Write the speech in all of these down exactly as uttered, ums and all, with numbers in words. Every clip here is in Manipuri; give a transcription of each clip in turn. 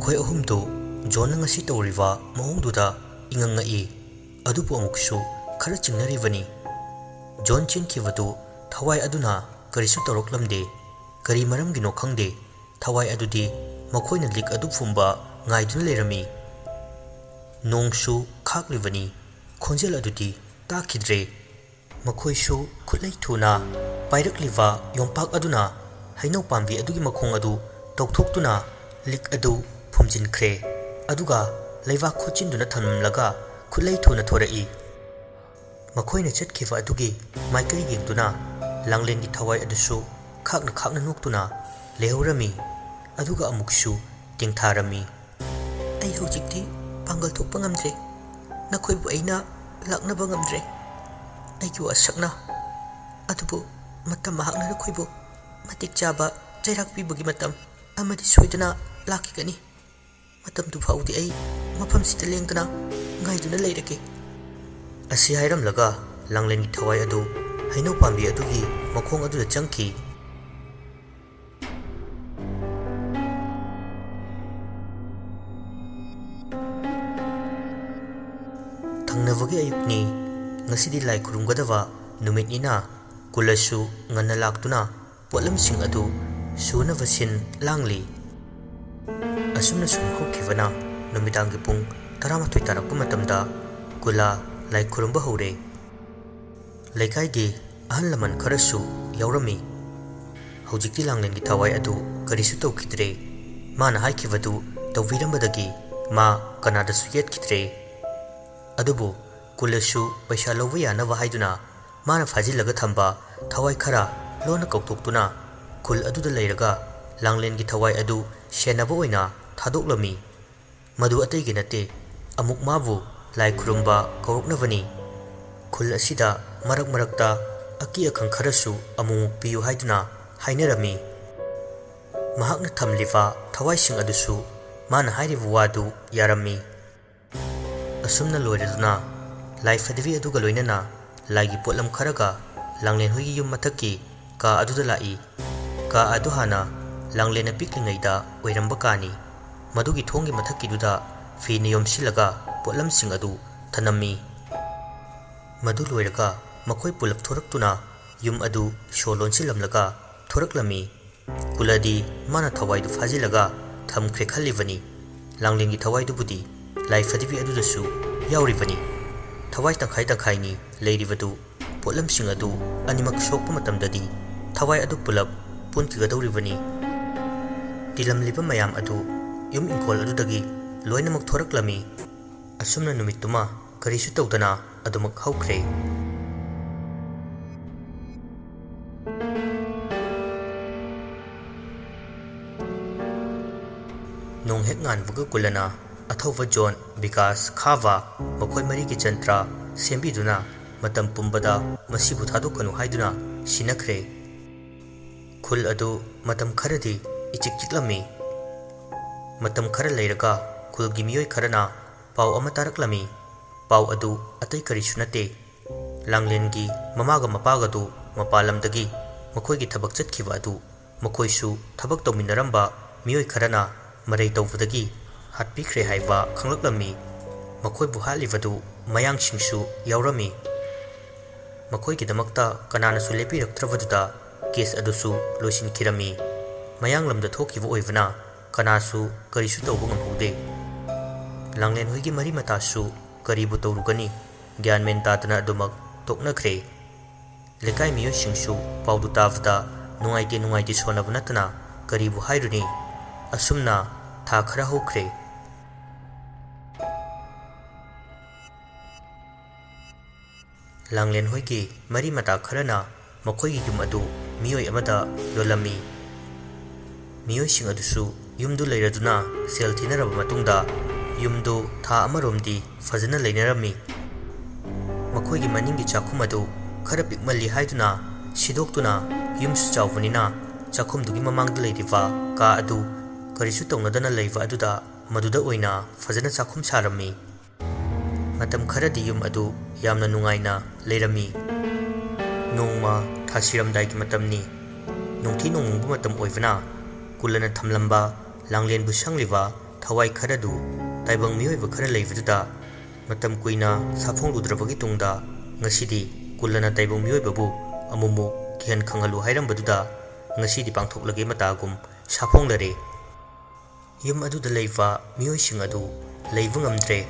ꯃꯈꯣꯏ ꯑꯍꯨꯝꯗꯨ ꯖꯣꯟꯅ ꯉꯁꯤ ꯇꯧꯔꯤꯕ ꯃꯑꯣꯡꯗꯨꯗ ꯏꯉꯛ ꯉꯛꯏ꯫ ꯑꯗꯨꯕꯨ ꯑꯃꯨꯛꯁꯨ ꯈꯔ ꯆꯤꯡꯅꯔꯤꯕꯅꯤ꯫ ꯖꯣꯟ ꯆꯦꯟꯈꯤꯕꯗꯨ ꯊꯋꯥꯏ ꯑꯗꯨꯅ ꯀꯔꯤꯁꯨ ꯇꯧꯔꯛꯂꯝꯗꯦ꯫ ꯀꯔꯤ ꯃꯔꯝꯒꯤꯅꯣ ꯈꯪꯗꯦ, ꯊꯋꯥꯏ ꯑꯗꯨꯗꯤ ꯃꯈꯣꯏꯅ ꯂꯤꯛ ꯑꯗꯨ ꯐꯨꯝꯕ ꯉꯥꯏꯗꯨꯅ ꯂꯩꯔꯝꯃꯤ꯫ ꯅꯣꯡꯁꯨ ꯈꯥꯛꯂꯤꯕꯅꯤ꯫ ꯈꯣꯟꯖꯦꯜ ꯑꯗꯨꯗꯤ ꯇꯥꯈꯤꯗ꯭ꯔꯦ꯫ ꯃꯈꯣꯏꯁꯨ ꯈꯨꯠꯂꯩ ꯊꯨꯅ ꯄꯥꯏꯔꯛꯂꯤꯕ ꯌꯣꯝꯄꯥꯛ ꯑꯗꯨꯅ ꯍꯩꯅꯧ ꯄꯥꯝꯕꯤ ꯑꯗꯨꯒꯤ ꯃꯈꯣꯡ ꯑꯗꯨ ꯇꯧꯊꯣꯛꯇꯨꯅ ꯂꯤꯛ ꯑꯗꯨ ꯐꯨꯝꯖꯤꯟꯈ꯭ꯔꯦ꯫ ꯑꯗꯨꯒ ꯂꯩꯕꯥꯛ ꯈꯣꯠꯆꯤꯟꯗꯨꯅ ꯊꯝꯂꯝꯂꯒ ꯈꯨꯠꯂꯩ ꯊꯨꯅ ꯊꯣꯔꯛꯏ꯫ ꯃꯈꯣꯏꯅ ꯆꯠꯈꯤꯕ ꯑꯗꯨꯒꯤ ꯃꯥꯏꯀꯩ ꯌꯦꯡꯗꯨꯅ ꯂꯥꯡꯂꯦꯟꯒꯤ ꯊꯋꯥꯏ ꯑꯗꯨꯁꯨ ꯈꯥꯛꯅ ꯈꯥꯛꯅ ꯅꯣꯛꯇꯨꯅ ꯂꯩꯍꯧꯔꯝꯃꯤ꯫ ꯑꯗꯨꯒ ꯑꯃꯨꯛꯁꯨ ꯇꯦꯡꯊꯥꯔꯝꯃꯤ꯫ "ꯑꯩ ꯍꯧꯖꯤꯛꯇꯤ ꯄꯥꯡꯒꯜ ꯊꯣꯛꯄ ꯉꯝꯗ꯭ꯔꯦ꯫ ꯅꯈꯣꯏꯕꯨ ꯑꯩꯅ ꯂꯥꯛꯅꯕ ꯉꯝꯗ꯭ꯔꯦ꯫ ꯑꯩꯒꯤ ꯋꯥꯁꯛꯅ꯫ ꯑꯗꯨꯕꯨ ꯃꯇꯝ ꯃꯍꯥꯛꯅ ꯅꯈꯣꯏꯕꯨ ꯃꯇꯤꯛ ꯆꯥꯕ ꯆꯩꯔꯥꯛ ꯄꯤꯕꯒꯤ ꯃꯇꯝ ꯑꯃꯗꯤ ꯁꯣꯏꯗꯅ ꯂꯥꯛꯈꯤꯒꯅꯤ꯫ ꯃꯇꯝꯗꯨ ꯐꯥꯎꯗꯤ ꯑꯩ ꯃꯐꯝꯁꯤꯗ ꯂꯦꯡꯗꯅ ꯉꯥꯏꯗꯨꯅ ꯂꯩꯔꯒꯦ"꯫ ꯑꯁꯤ ꯍꯥꯏꯔꯝꯂꯒ ꯂꯥꯡꯂꯦꯟꯒꯤ ꯊꯋꯥꯏ ꯑꯗꯨ ꯍꯩꯅꯧ ꯄꯥꯝꯕꯤ ꯑꯗꯨꯒꯤ ꯃꯈꯣꯡ ꯑꯗꯨꯗ ꯆꯪꯈꯤ꯫ ꯊꯪꯅꯕꯒꯤ ꯑꯌꯨꯛꯅꯤ꯫ ꯉꯁꯤꯗꯤ ꯂꯥꯏ ꯈꯨꯔꯨꯝꯒꯗꯕ ꯅꯨꯃꯤꯠꯅꯤꯅ ꯀꯨꯂꯁꯨ ꯉꯟꯅ ꯂꯥꯛꯇꯨꯅ ꯄꯣꯠꯂꯝꯁꯤꯡ ꯑꯗꯨ ꯁꯨꯅꯕ ꯁꯤꯟ ꯂꯥꯡꯂꯤ꯫ ꯑꯁꯨꯝꯅ ꯁꯨꯝ ꯍꯧꯈꯤꯕꯅ ꯅꯨꯃꯤꯗꯥꯡꯒꯤ ꯄꯨꯡ ꯇꯔꯥꯃꯥꯊꯣꯏ ꯇꯥꯔꯛꯄ ꯃꯇꯝꯗ ꯀꯨꯂꯥ ꯂꯥꯏ ꯈꯨꯔꯨꯝꯕ ꯍꯧꯔꯦ꯫ ꯂꯩꯀꯥꯏꯒꯤ ꯑꯍꯜ ꯂꯃꯟ ꯈꯔꯁꯨ ꯌꯥꯎꯔꯝꯃꯤ꯫ ꯍꯧꯖꯤꯛꯇꯤ ꯂꯥꯡꯂꯦꯟꯒꯤ ꯊꯋꯥꯏ ꯑꯗꯨ ꯀꯔꯤꯁꯨ ꯇꯧꯈꯤꯗ꯭ꯔꯦ꯫ ꯃꯥꯅ ꯍꯥꯏꯈꯤꯕꯗꯨ ꯇꯧꯕꯤꯔꯝꯕꯗꯒꯤ ꯃꯥ ꯀꯅꯥꯗꯁꯨ ꯌꯦꯠꯈꯤꯗ꯭ꯔꯦ꯫ ꯑꯗꯨꯕꯨ ꯀꯨꯂꯁꯨ ꯄꯩꯁꯥ ꯂꯧꯕ ꯌꯥꯅꯕ ꯍꯥꯏꯗꯨꯅ ꯃꯥꯅ ꯐꯥꯖꯤꯜꯂꯒ ꯊꯝꯕ ꯊꯋꯥꯏ ꯈꯔ ꯂꯣꯟꯅ ꯀꯧꯊꯣꯛꯇꯨꯅ ꯈꯨꯜ ꯑꯗꯨꯗ ꯂꯩꯔꯒ ꯂꯥꯡꯂꯦꯟꯒꯤ ꯊꯋꯥꯏ ꯑꯗꯨ ꯁꯦꯟꯅꯕ ꯑꯣꯏꯅ ꯊꯥꯗꯣꯛꯂꯝꯃꯤ꯫ ꯃꯗꯨ ꯑꯇꯩꯒꯤ ꯅꯠꯇꯦ, ꯑꯃꯨꯛ ꯃꯥꯕꯨ ꯂꯥꯏ ꯈꯨꯔꯨꯝꯕ ꯀꯧꯔꯛꯅꯕꯅꯤ꯫ ꯈꯨꯜ ꯑꯁꯤꯗ ꯃꯔꯛ ꯃꯔꯛꯇ ꯑꯀꯤ ꯑꯈꯪ ꯈꯔꯁꯨ ꯑꯃꯨꯛꯃꯨꯛ ꯄꯤꯌꯨ ꯍꯥꯏꯗꯨꯅ ꯍꯥꯏꯅꯔꯝꯃꯤ꯫ ꯃꯍꯥꯛꯅ ꯊꯝꯂꯤꯕ ꯊꯋꯥꯏꯁꯤꯡ ꯑꯗꯨꯁꯨ ꯃꯥꯅ ꯍꯥꯏꯔꯤꯕ ꯋꯥꯗꯨ ꯌꯥꯔꯝꯃꯤ꯫ ꯑꯁꯨꯝꯅ ꯂꯣꯏꯔꯗꯨꯅ ꯂꯥꯏ ꯐꯗꯤꯕꯤ ꯑꯗꯨꯒ ꯂꯣꯏꯅꯅ ꯂꯥꯏꯒꯤ ꯄꯣꯠꯂꯝ ꯈꯔꯒ ꯂꯥꯡꯂꯦꯟ ꯍꯣꯏꯒꯤ ꯌꯨꯝ ꯃꯊꯛꯀꯤ ꯀꯥ ꯑꯗꯨꯗ ꯂꯥꯛꯏ꯫ ꯀꯥ ꯑꯗꯨ ꯍꯥꯟꯅ ꯂꯥꯡꯂꯦꯟꯅ ꯄꯤꯛꯂꯤꯉꯩꯗ ꯑꯣꯏꯔꯝꯕ ꯀꯥꯅꯤ꯫ ꯃꯗꯨꯒꯤ ꯊꯣꯡꯒꯤ ꯃꯊꯛꯀꯤꯗꯨꯗ ꯐꯤꯅ ꯌꯣꯝꯁꯤꯜꯂꯒ ꯄꯣꯠꯂꯝꯁꯤꯡ ꯑꯗꯨ ꯊꯅꯝꯃꯤ꯫ ꯃꯗꯨ ꯂꯣꯏꯔꯒ ꯃꯈꯣꯏ ꯄꯨꯂꯞ ꯊꯣꯔꯛꯇꯨꯅ ꯌꯨꯝ ꯑꯗꯨ ꯁꯣ ꯂꯣꯟꯁꯤꯜꯂꯝꯂꯒ ꯊꯣꯔꯛꯂꯝꯃꯤ꯫ ꯀꯨꯂꯗꯤ ꯃꯥꯅ ꯊꯋꯥꯏꯗꯨ ꯐꯥꯖꯤꯜꯂꯒ ꯊꯝꯈ꯭ꯔꯦ ꯈꯜꯂꯤꯕꯅꯤ꯫ ꯂꯥꯡꯂꯦꯟꯒꯤ ꯊꯋꯥꯏꯗꯨꯕꯨꯗꯤ ꯂꯥꯏ ꯐꯗꯤꯕꯤ ꯑꯗꯨꯗꯁꯨ ꯌꯥꯎꯔꯤꯕꯅꯤ꯫ ꯊꯋꯥꯏ ꯇꯪꯈꯥꯏ ꯇꯪꯈꯥꯏꯅꯤ ꯂꯩꯔꯤꯕꯗꯨ꯫ ꯄꯣꯠꯂꯝꯁꯤꯡ ꯑꯗꯨ ꯑꯅꯤꯃꯛ ꯁꯣꯛꯄ ꯃꯇꯝꯗꯗꯤ ꯊꯋꯥꯏ ꯑꯗꯨ ꯄꯨꯂꯞ ꯄꯨꯟꯈꯤꯒꯗꯧꯔꯤꯕꯅꯤ꯫ ꯇꯤꯜꯂꯝꯂꯤꯕ ꯃꯌꯥꯝ ꯑꯗꯨ ꯌꯨꯝ ꯏꯪꯈꯣꯜ ꯑꯗꯨꯗꯒꯤ ꯂꯣꯏꯅꯃꯛ ꯊꯣꯔꯛꯂꯝꯃꯤ꯫ ꯑꯁꯨꯝꯅ ꯅꯨꯃꯤꯠꯇꯨꯃ ꯀꯔꯤꯁꯨ ꯇꯧꯗꯅ ꯑꯗꯨꯃꯛ ꯍꯧꯈ꯭ꯔꯦ꯫ ꯅꯣꯡ ꯍꯦꯛ ꯉꯥꯟꯕꯒ ꯀꯨꯂꯅ ꯑꯊꯧꯕ ꯖꯣꯟ, ꯕꯤꯀꯥꯁ, ꯈꯥꯕ ꯃꯈꯣꯏ ꯃꯔꯤꯒꯤ ꯖꯟꯇ꯭ꯔ ꯁꯦꯝꯕꯤꯗꯨꯅ ꯃꯇꯝ ꯄꯨꯝꯕꯗ ꯃꯁꯤꯕꯨ ꯊꯥꯗꯣꯛꯀꯅꯨ ꯍꯥꯏꯗꯨꯅ ꯁꯤꯟꯅꯈ꯭ꯔꯦ꯫ ꯈꯨꯜ ꯑꯗꯨ ꯃꯇꯝ ꯈꯔꯗꯤ ꯏꯆꯤꯛ ꯆꯤꯛꯂꯝꯃꯤ꯫ ꯃꯇꯝ ꯈꯔ ꯂꯩꯔꯒ ꯈꯨꯜꯒꯤ ꯃꯤꯑꯣꯏ ꯈꯔꯅ ꯄꯥꯎ ꯑꯃ ꯇꯥꯔꯛꯂꯝꯃꯤ꯫ ꯄꯥꯎ ꯑꯗꯨ ꯑꯇꯩ ꯀꯔꯤꯁꯨ ꯅꯠꯇꯦ꯫ ꯂꯥꯡꯂꯦꯟꯒꯤ ꯃꯃꯥꯒ ꯃꯄꯥꯒꯗꯨ ꯃꯄꯥꯟ ꯂꯝꯗꯒꯤ ꯃꯈꯣꯏꯒꯤ ꯊꯕꯛ ꯆꯠꯈꯤꯕ ꯑꯗꯨ ꯃꯈꯣꯏꯁꯨ ꯊꯕꯛ ꯇꯧꯃꯤꯟꯅꯔꯝꯕ ꯃꯤꯑꯣꯏ ꯈꯔꯅ ꯃꯔꯩ ꯇꯧꯕꯗꯒꯤ ꯍꯥꯠꯄꯤꯈ꯭ꯔꯦ ꯍꯥꯏꯕ ꯈꯪꯂꯛꯂꯝꯃꯤ꯫ ꯃꯈꯣꯏꯕꯨ ꯍꯥꯠꯂꯤꯕꯗꯨ ꯃꯌꯥꯡꯁꯤꯡꯁꯨ ꯌꯥꯎꯔꯝꯃꯤ꯫ ꯃꯈꯣꯏꯒꯤꯗꯃꯛꯇ ꯀꯅꯥꯅꯁꯨ ꯂꯦꯞꯄꯤꯔꯛꯇ꯭ꯔꯕꯗꯨꯗ ꯀꯦꯁ ꯑꯗꯨꯁꯨ ꯂꯣꯏꯁꯤꯟꯈꯤꯔꯝꯃꯤ꯫ ꯃꯌꯥꯡꯂꯝꯗ ꯊꯣꯛꯈꯤꯕ ꯑꯣꯏꯕꯅ ꯀꯅꯥꯁꯨ ꯀꯔꯤꯁꯨ ꯇꯧꯕ ꯉꯝꯍꯧꯗꯦ꯫ ꯂꯥꯡꯂꯦꯟ ꯍꯣꯏꯒꯤ ꯃꯔꯤ ꯃꯇꯥꯁꯨ ꯀꯔꯤꯕꯨ ꯇꯧꯔꯨꯒꯅꯤ? ꯒ꯭ꯌꯥꯟ ꯃꯦꯟ ꯇꯥꯗꯅ ꯑꯗꯨꯃꯛ ꯇꯣꯛꯅꯈ꯭ꯔꯦ꯫ ꯂꯩꯀꯥꯏ ꯃꯤꯑꯣꯏꯁꯤꯡꯁꯨ ꯄꯥꯎꯗꯨ ꯇꯥꯕꯗ ꯅꯨꯡꯉꯥꯏꯇꯦ ꯅꯨꯡꯉꯥꯏꯇꯦ ꯁꯣꯟꯅꯕ ꯅꯠꯇꯅ ꯀꯔꯤꯕꯨ ꯍꯥꯏꯔꯨꯅꯤ? ꯑꯁꯨꯝꯅ ꯊꯥ ꯈꯔ ꯍꯧꯈ꯭ꯔꯦ꯫ ꯂꯥꯡꯂꯦꯟ ꯍꯣꯏꯒꯤ ꯃꯔꯤ ꯃꯇꯥ ꯈꯔꯅ ꯃꯈꯣꯏꯒꯤ ꯌꯨꯝ ꯑꯗꯨ ꯃꯤꯑꯣꯏ ꯑꯃꯗ ꯌꯣꯜꯂꯝꯃꯤ꯫ ꯃꯤꯑꯣꯏꯁꯤꯡ ꯑꯗꯨꯁꯨ ꯌꯨꯝꯗꯨ ꯂꯩꯔꯗꯨꯅ ꯁꯦꯜ ꯊꯤꯅꯔꯕ ꯃꯇꯨꯡꯗ ꯌꯨꯝꯗꯨ ꯊꯥ ꯑꯃꯔꯣꯝꯗꯤ ꯐꯖꯅ ꯂꯩꯅꯔꯝꯃꯤ꯫ ꯃꯈꯣꯏꯒꯤ ꯃꯅꯤꯡꯒꯤ ꯆꯥꯛꯈꯨꯝ ꯑꯗꯨ ꯈꯔ ꯄꯤꯛꯃꯜꯂꯤ ꯍꯥꯏꯗꯨꯅ ꯁꯤꯗꯣꯛꯇꯨꯅ ꯌꯨꯝꯁꯨ ꯆꯥꯎꯕꯅꯤꯅ ꯆꯥꯛꯈꯨꯝꯗꯨꯒꯤ ꯃꯃꯥꯡꯗ ꯂꯩꯔꯤꯕ ꯀꯥ ꯑꯗꯨ ꯀꯔꯤꯁꯨ ꯇꯧꯅꯗꯅ ꯂꯩꯕ ꯑꯗꯨꯗ ꯃꯗꯨꯗ ꯑꯣꯏꯅ ꯐꯖꯅ ꯆꯥꯛꯈꯨꯝ ꯁꯥꯔꯝꯃꯤ꯫ ꯃꯇꯝ ꯈꯔꯗꯤ ꯌꯨꯝ ꯑꯗꯨ ꯌꯥꯝꯅ ꯅꯨꯡꯉꯥꯏꯅ ꯂꯩꯔꯝꯃꯤ꯫ ꯅꯣꯡꯃ ꯊꯥ ꯁꯤꯔꯝꯗꯥꯏꯒꯤ ꯃꯇꯝꯅꯤ꯫ ꯅꯣꯡꯊꯤ ꯅꯣꯡꯃꯪꯕ ꯃꯇꯝ ꯑꯣꯏꯕꯅ ꯀꯨꯂꯅ ꯊꯝꯂꯝꯕ ꯂꯥꯡꯂꯦꯟꯕꯨ ꯁꯪꯂꯤꯕ ꯊꯋꯥꯏ ꯈꯔꯗꯨ ꯇꯥꯏꯕꯪ ꯃꯤꯑꯣꯏꯕ ꯈꯔ ꯂꯩꯕꯗꯨꯗ ꯃꯇꯝ ꯀꯨꯏꯅ ꯁꯥꯐꯣꯡꯂꯨꯗ꯭ꯔꯕꯒꯤ ꯇꯨꯡꯗ ꯉꯁꯤꯗꯤ ꯀꯨꯂꯅ ꯇꯥꯏꯕꯪ ꯃꯤꯑꯣꯏꯕꯕꯨ ꯑꯃꯨꯛꯃꯨꯛ ꯀꯤꯍꯟ ꯈꯪꯍꯜꯂꯨ ꯍꯥꯏꯔꯝꯕꯗꯨꯗ ꯉꯁꯤꯗꯤ ꯄꯥꯡꯊꯣꯛꯂꯒꯦ ꯃꯇꯥꯒꯨꯝ ꯁꯥꯐꯣꯡꯂꯔꯦ꯫ ꯌꯨꯝ ꯑꯗꯨꯗ ꯂꯩꯕ ꯃꯤꯑꯣꯏꯁꯤꯡ ꯑꯗꯨ ꯂꯩꯕ ꯉꯝꯗ꯭ꯔꯦ꯫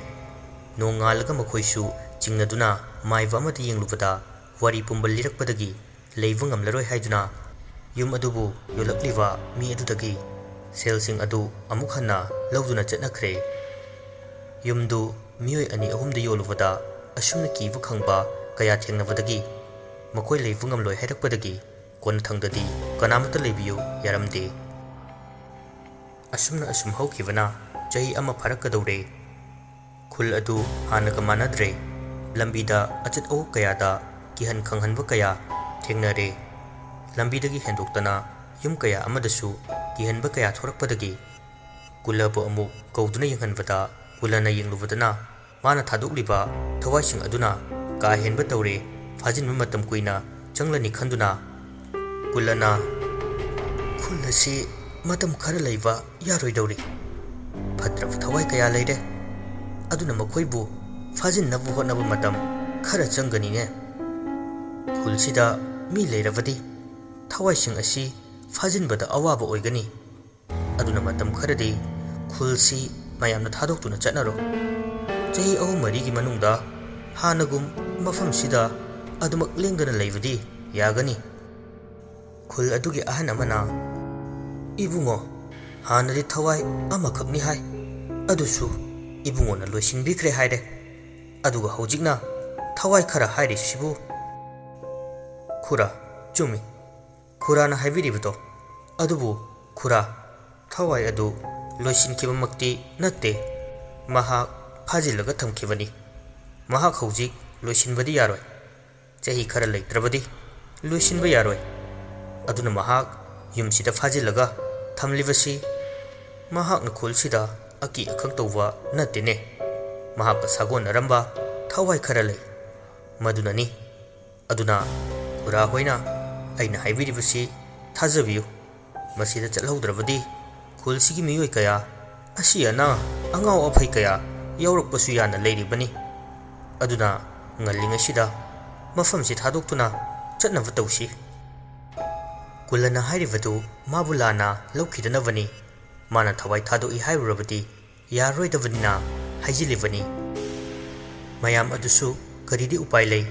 ꯅꯣꯡꯉꯥꯜꯂꯒ ꯃꯈꯣꯏꯁꯨ ꯆꯤꯡꯅꯗꯨꯅ ꯃꯥꯏꯕ ꯑꯃꯗ ꯌꯦꯡꯂꯨꯕꯗ ꯋꯥꯔꯤ ꯄꯨꯝꯕ ꯂꯤꯔꯛꯄꯗꯒꯤ ꯂꯩꯕ ꯉꯝꯂꯔꯣꯏ ꯍꯥꯏꯗꯨꯅ ꯌꯨꯝ ꯑꯗꯨꯕꯨ ꯌꯣꯜꯂꯛꯂꯤꯕ ꯃꯤ ꯑꯗꯨꯗꯒꯤ ꯁꯦꯜꯁꯤꯡ ꯑꯗꯨ ꯑꯃꯨꯛ ꯍꯟꯅ ꯂꯧꯗꯨꯅ ꯆꯠꯅꯈ꯭ꯔꯦ꯫ ꯌꯨꯝꯗꯨ ꯃꯤꯑꯣꯏ ꯑꯅꯤ ꯑꯍꯨꯝꯗ ꯌꯣꯜꯂꯨꯕꯗ ꯑꯁꯨꯝꯅ ꯀꯤꯕ ꯈꯪꯕ ꯀꯌꯥ ꯊꯦꯡꯅꯕꯗꯒꯤ ꯃꯈꯣꯏ ꯂꯩꯕ ꯉꯝꯂꯣꯏ ꯍꯥꯏꯔꯛꯄꯗꯒꯤ ꯀꯣꯟꯅꯊꯪꯗꯗꯤ ꯀꯅꯥꯃꯠꯇ ꯂꯩꯕꯤꯌꯨ ꯌꯥꯔꯝꯗꯦ꯫ ꯑꯁꯨꯝꯅ ꯑꯁꯨꯝ ꯍꯧꯈꯤꯕꯅ ꯆꯍꯤ ꯑꯃ ꯐꯥꯔꯛꯀꯗꯧꯔꯦ꯫ ꯈꯨꯜ ꯑꯗꯨ ꯍꯥꯟꯅꯒ ꯃꯥꯟꯅꯗ꯭ꯔꯦ꯫ ꯂꯝꯕꯤꯗ ꯑꯆꯠ ꯑꯋꯣꯛ ꯀꯌꯥꯗ ꯀꯤꯍꯟ ꯈꯪꯍꯟꯕ ꯀꯌꯥ ꯊꯦꯡꯅꯔꯦ꯫ ꯂꯝꯕꯤꯗꯒꯤ ꯍꯦꯟꯗꯣꯛꯇꯅ ꯌꯨꯝ ꯀꯌꯥ ꯑꯃꯗꯁꯨ ꯀꯤꯍꯟꯕ ꯀꯌꯥ ꯊꯣꯔꯛꯄꯗꯒꯤ ꯀꯨꯂꯕꯨ ꯑꯃꯨꯛ ꯀꯧꯗꯨꯅ ꯌꯦꯡꯍꯟꯕꯗ ꯀꯨꯂꯅ ꯌꯦꯡꯂꯨꯕꯗꯅ ꯃꯥꯅ ꯊꯥꯗꯣꯛꯂꯤꯕ ꯊꯋꯥꯏꯁꯤꯡ ꯑꯗꯨꯅ ꯀꯥ ꯍꯦꯟꯕ ꯇꯧꯔꯦ, ꯐꯥꯖꯤꯟꯕ ꯃꯇꯝ ꯀꯨꯏꯅ ꯆꯪꯂꯅꯤ ꯈꯟꯗꯨꯅ ꯀꯨꯂꯅ ꯈꯨꯜ ꯑꯁꯤ ꯃꯇꯝ ꯈꯔ ꯂꯩꯕ ꯌꯥꯔꯣꯏꯗꯧꯔꯤ꯫ ꯐꯠꯇ꯭ꯔꯕ ꯊꯋꯥꯏ ꯀꯌꯥ ꯂꯩꯔꯦ, ꯑꯗꯨꯅ ꯃꯈꯣꯏꯕꯨ ꯐꯥꯖꯤꯟꯅꯕ ꯍꯣꯠꯅꯕ ꯃꯇꯝ ꯈꯔ ꯆꯪꯒꯅꯤꯅꯦ꯫ ꯈꯨꯜꯁꯤꯗ ꯃꯤ ꯂꯩꯔꯕꯗꯤ ꯊꯋꯥꯏꯁꯤꯡ ꯑꯁꯤ ꯐꯥꯖꯤꯟꯕꯗ ꯑꯋꯥꯕ ꯑꯣꯏꯒꯅꯤ꯫ ꯑꯗꯨꯅ ꯃꯇꯝ ꯈꯔꯗꯤ ꯈꯨꯜꯁꯤ ꯃꯌꯥꯝꯅ ꯊꯥꯗꯣꯛꯇꯨꯅ ꯆꯠꯅꯔꯣ꯫ ꯆꯍꯤ ꯑꯍꯨꯝ ꯃꯔꯤꯒꯤ ꯃꯅꯨꯡꯗ ꯍꯥꯟꯅꯒꯨꯝ ꯃꯐꯝꯁꯤꯗ ꯑꯗꯨꯃꯛ ꯂꯦꯡꯗꯅ ꯂꯩꯕꯗꯤ ꯌꯥꯒꯅꯤ꯫ ꯈꯨꯜ ꯑꯗꯨꯒꯤ ꯑꯍꯟ ꯑꯃꯅ, "ꯏꯕꯨꯡꯉꯣ, ꯍꯥꯟꯅꯗꯤ ꯊꯋꯥꯏ ꯑꯃꯈꯛꯅꯤ ꯍꯥꯏ, ꯑꯗꯨꯁꯨ ꯏꯕꯨꯡꯉꯣꯅ ꯂꯣꯏꯁꯤꯟꯕꯤꯈ꯭ꯔꯦ ꯍꯥꯏꯔꯦ꯫ ꯑꯗꯨꯒ ꯍꯧꯖꯤꯛꯅ ꯊꯋꯥꯏ ꯈꯔ ꯍꯥꯏꯔꯤꯁꯤꯕꯨ?" "ꯈꯨꯔꯥ, ꯆꯨꯝꯃꯤ꯫ ꯈꯨꯔꯥꯅ ꯍꯥꯏꯕꯤꯔꯤꯕꯗꯣ꯫ ꯑꯗꯨꯕꯨ ꯈꯨꯔꯥ, ꯊꯋꯥꯏ ꯑꯗꯨ ꯂꯣꯏꯁꯤꯟꯈꯤꯕꯃꯛꯇꯤ ꯅꯠꯇꯦ꯫ ꯃꯍꯥꯛ ꯐꯥꯖꯤꯜꯂꯒ ꯊꯝꯈꯤꯕꯅꯤ꯫ ꯃꯍꯥꯛ ꯍꯧꯖꯤꯛ ꯂꯣꯏꯁꯤꯟꯕꯗꯤ ꯌꯥꯔꯣꯏ꯫ ꯆꯍꯤ ꯈꯔ ꯂꯩꯇ꯭ꯔꯕꯗꯤ ꯂꯣꯏꯁꯤꯟꯕ ꯌꯥꯔꯣꯏ꯫ ꯑꯗꯨꯅ ꯃꯍꯥꯛ ꯌꯨꯝꯁꯤꯗ ꯐꯥꯖꯤꯜꯂꯒ ꯊꯝꯂꯤꯕꯁꯤ ꯃꯍꯥꯛꯅ ꯈꯨꯜꯁꯤꯗ ꯑꯀꯤ ꯑꯈꯪ ꯇꯧꯕ ꯅꯠꯇꯦꯅꯦ꯫ ꯃꯍꯥꯛꯀ ꯁꯥꯒꯣꯟꯅꯔꯝꯕ ꯊꯋꯥꯏ ꯈꯔ ꯂꯩ꯫ ꯃꯗꯨꯅꯅꯤ꯫ ꯑꯗꯨꯅ ꯈꯨꯔꯥ ꯍꯣꯏꯅ ꯑꯩꯅ ꯍꯥꯏꯕꯤꯔꯤꯕꯁꯤ ꯊꯥꯖꯕꯤꯌꯨ꯫ ꯃꯁꯤꯗ ꯆꯠꯍꯧꯗ꯭ꯔꯕꯗꯤ ꯈꯨꯜꯁꯤꯒꯤ ꯃꯤꯑꯣꯏ ꯀꯌꯥ ꯑꯁꯤ ꯑꯅꯥ, ꯑꯉꯥꯎ ꯑꯐꯩ ꯀꯌꯥ ꯌꯥꯎꯔꯛꯄꯁꯨ ꯌꯥꯅ ꯂꯩꯔꯤꯕꯅꯤ꯫ ꯑꯗꯨꯅ ꯉꯜꯂꯤꯉꯩꯁꯤꯗ ꯃꯐꯝꯁꯤ ꯊꯥꯗꯣꯛꯇꯨꯅ ꯆꯠꯅꯕ ꯇꯧꯁꯤ꯫ ꯀꯨꯂꯅ ꯍꯥꯏꯔꯤꯕꯗꯨ ꯃꯥꯕꯨ ꯂꯥꯟꯅ ꯂꯧꯈꯤꯗꯅꯕꯅꯤ꯫ ꯃꯥꯅ ꯊꯋꯥꯏ ꯊꯥꯗꯣꯛꯏ ꯍꯥꯏꯔꯨꯔꯕꯗꯤ ꯌꯥꯔꯔꯣꯏꯗꯕꯅꯤꯅ ꯍꯥꯏꯖꯤꯜꯂꯤꯕꯅꯤ꯫ ꯃꯌꯥꯝ ꯑꯗꯨꯁꯨ ꯀꯔꯤꯗꯤ ꯎꯄꯥꯏ ꯂꯩ?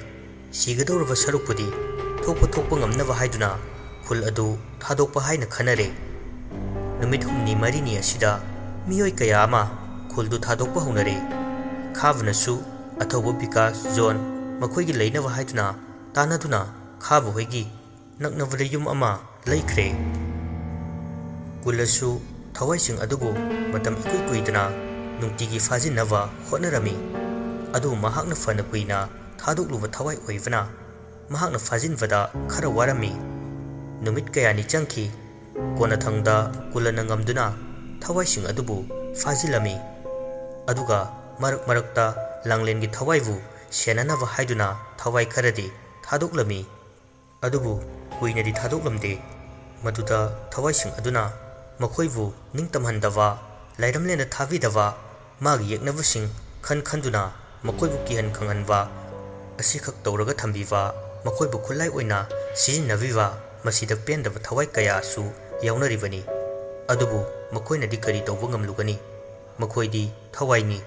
ꯁꯤꯒꯗꯧꯔꯕ ꯁꯔꯨꯛꯄꯨꯗꯤ ꯊꯣꯛꯄ ꯊꯣꯛꯄ ꯉꯝꯅꯕ ꯍꯥꯏꯗꯨꯅ ꯈꯨꯜ ꯑꯗꯨ ꯊꯥꯗꯣꯛꯄ ꯍꯥꯏꯅ ꯈꯟꯅꯔꯦ꯫ ꯅꯨꯃꯤꯠ ꯍꯨꯝꯅꯤ ꯃꯔꯤꯅꯤ ꯑꯁꯤꯗ ꯃꯤꯑꯣꯏ ꯀꯌꯥ ꯑꯃ ꯈꯨꯜꯗꯨ ꯊꯥꯗꯣꯛꯄ ꯍꯧꯅꯔꯦ꯫ ꯈꯥꯕꯅꯁꯨ ꯑꯊꯧꯕ ꯕꯤꯀꯥꯁ, ꯖꯣꯟ ꯃꯈꯣꯏꯒꯤ ꯂꯩꯅꯕ ꯍꯥꯏꯗꯨꯅ ꯇꯥꯟꯅꯗꯨꯅ ꯈꯥꯕ ꯍꯣꯏꯒꯤ ꯅꯛꯅꯕꯗ ꯌꯨꯝ ꯑꯃ ꯂꯩꯈ꯭ꯔꯦ꯫ ꯀꯨꯂꯁꯨ ꯊꯋꯥꯏꯁꯤꯡ ꯑꯗꯨꯕꯨ ꯃꯇꯝ ꯏꯀꯨꯏ ꯀꯨꯏꯗꯅ ꯅꯨꯡꯇꯤꯒꯤ ꯐꯥꯖꯤꯟꯅꯕ ꯍꯣꯠꯅꯔꯝꯃꯤ꯫ ꯑꯗꯨꯕꯨ ꯃꯍꯥꯛꯅ ꯐꯅ ꯀꯨꯏꯅ ꯊꯥꯗꯣꯛꯂꯨꯕ ꯊꯋꯥꯏ ꯑꯣꯏꯕꯅ ꯃꯍꯥꯛꯅ ꯐꯥꯖꯤꯟꯕꯗ ꯈꯔ ꯋꯥꯔꯝꯃꯤ꯫ ꯅꯨꯃꯤꯠ ꯀꯌꯥꯅꯤ ꯆꯪꯈꯤ꯫ ꯀꯣꯟꯅꯊꯪꯗ ꯀꯨꯂꯅ ꯉꯝꯗꯨꯅ ꯊꯋꯥꯏꯁꯤꯡ ꯑꯗꯨꯕꯨ ꯐꯥꯖꯤꯜꯂꯝꯃꯤ꯫ ꯑꯗꯨꯒ ꯃꯔꯛ ꯃꯔꯛꯇ ꯂꯥꯡꯂꯦꯟꯒꯤ ꯊꯋꯥꯏꯕꯨ ꯁꯦꯟꯅꯅꯕ ꯍꯥꯏꯗꯨꯅ ꯊꯋꯥꯏ ꯈꯔꯗꯤ ꯊꯥꯗꯣꯛꯂꯝꯃꯤ꯫ ꯑꯗꯨꯕꯨ ꯀꯨꯏꯅꯗꯤ ꯊꯥꯗꯣꯛꯂꯝꯗꯦ꯫ ꯃꯗꯨꯗ ꯊꯋꯥꯏꯁꯤꯡ ꯑꯗꯨꯅ ꯃꯈꯣꯏꯕꯨ ꯅꯤꯡꯇꯝꯍꯟꯗꯕ, ꯂꯥꯏꯔꯝꯂꯦꯟꯗ ꯊꯥꯕꯤꯗꯕ, ꯃꯥꯒꯤ ꯌꯦꯛꯅꯕꯁꯤꯡ ꯈꯟ ꯈꯟꯗꯨꯅ ꯃꯈꯣꯏꯕꯨ ꯀꯤꯍꯟ ꯈꯪꯍꯟꯕ ꯑꯁꯤꯈꯛ ꯇꯧꯔꯒ ꯊꯝꯕꯤꯕ, ꯃꯈꯣꯏꯕꯨ ꯈꯨꯠꯂꯥꯏ ꯑꯣꯏꯅ ꯁꯤꯖꯤꯟꯅꯕꯤꯕ, ꯃꯁꯤꯗ ꯄꯦꯟꯗꯕ ꯊꯋꯥꯏ ꯀꯌꯥꯁꯨ ꯌꯥꯎꯅꯔꯤꯕꯅꯤ꯫ ꯑꯗꯨꯕꯨ ꯃꯈꯣꯏꯅꯗꯤ ꯀꯔꯤ ꯇꯧꯕ ꯉꯝꯂꯨꯒꯅꯤ? ꯃꯈꯣꯏꯗꯤ ꯊꯋꯥꯏꯅꯤ꯫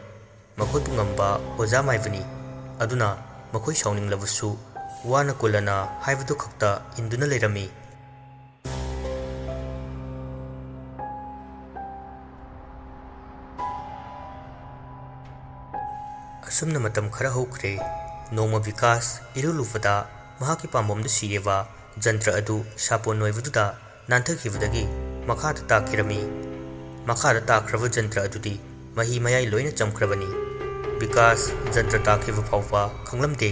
ꯃꯈꯣꯏꯕꯨ ꯉꯝꯕ ꯑꯣꯖꯥ ꯃꯥꯏꯕꯅꯤ꯫ ꯑꯗꯨꯅ ꯃꯈꯣꯏ ꯁꯥꯎꯅꯤꯡꯂꯕꯁꯨ ꯋꯥꯅ ꯀꯨꯂꯅ ꯍꯥꯏꯕꯗꯨ ꯈꯛꯇ ꯏꯟꯗꯨꯅ ꯂꯩꯔꯝꯃꯤ꯫ ꯑꯁꯨꯝꯅ ꯃꯇꯝ ꯈꯔ ꯍꯧꯈ꯭ꯔꯦ꯫ ꯅꯣꯡꯃ ꯕꯤꯀꯥꯁ ꯏꯔꯨ ꯂꯨꯕꯗ ꯃꯍꯥꯛꯀꯤ ꯄꯥꯝꯕꯣꯝꯗ ꯁꯤꯔꯤꯕ ꯖꯟꯇ꯭ꯔ ꯑꯗꯨ ꯁꯥꯄꯣꯟ ꯅꯣꯏꯕꯗꯨꯗ ꯅꯥꯟꯊꯈꯤꯕꯗꯒꯤ ꯃꯈꯥꯗ ꯇꯥꯈꯤꯔꯝꯃꯤ꯫ ꯃꯈꯥꯗ ꯇꯥꯈ꯭ꯔꯕ ꯖꯟꯇ꯭ꯔ ꯑꯗꯨꯗꯤ ꯃꯍꯤ ꯃꯌꯥꯏ ꯂꯣꯏꯅ ꯆꯝꯈ꯭ꯔꯕꯅꯤ꯫ ꯕꯤꯀꯥꯁ ꯖꯟꯇ꯭ꯔ ꯇꯥꯈꯤꯕ ꯐꯥꯎꯕ ꯈꯪꯂꯝꯗꯦ꯫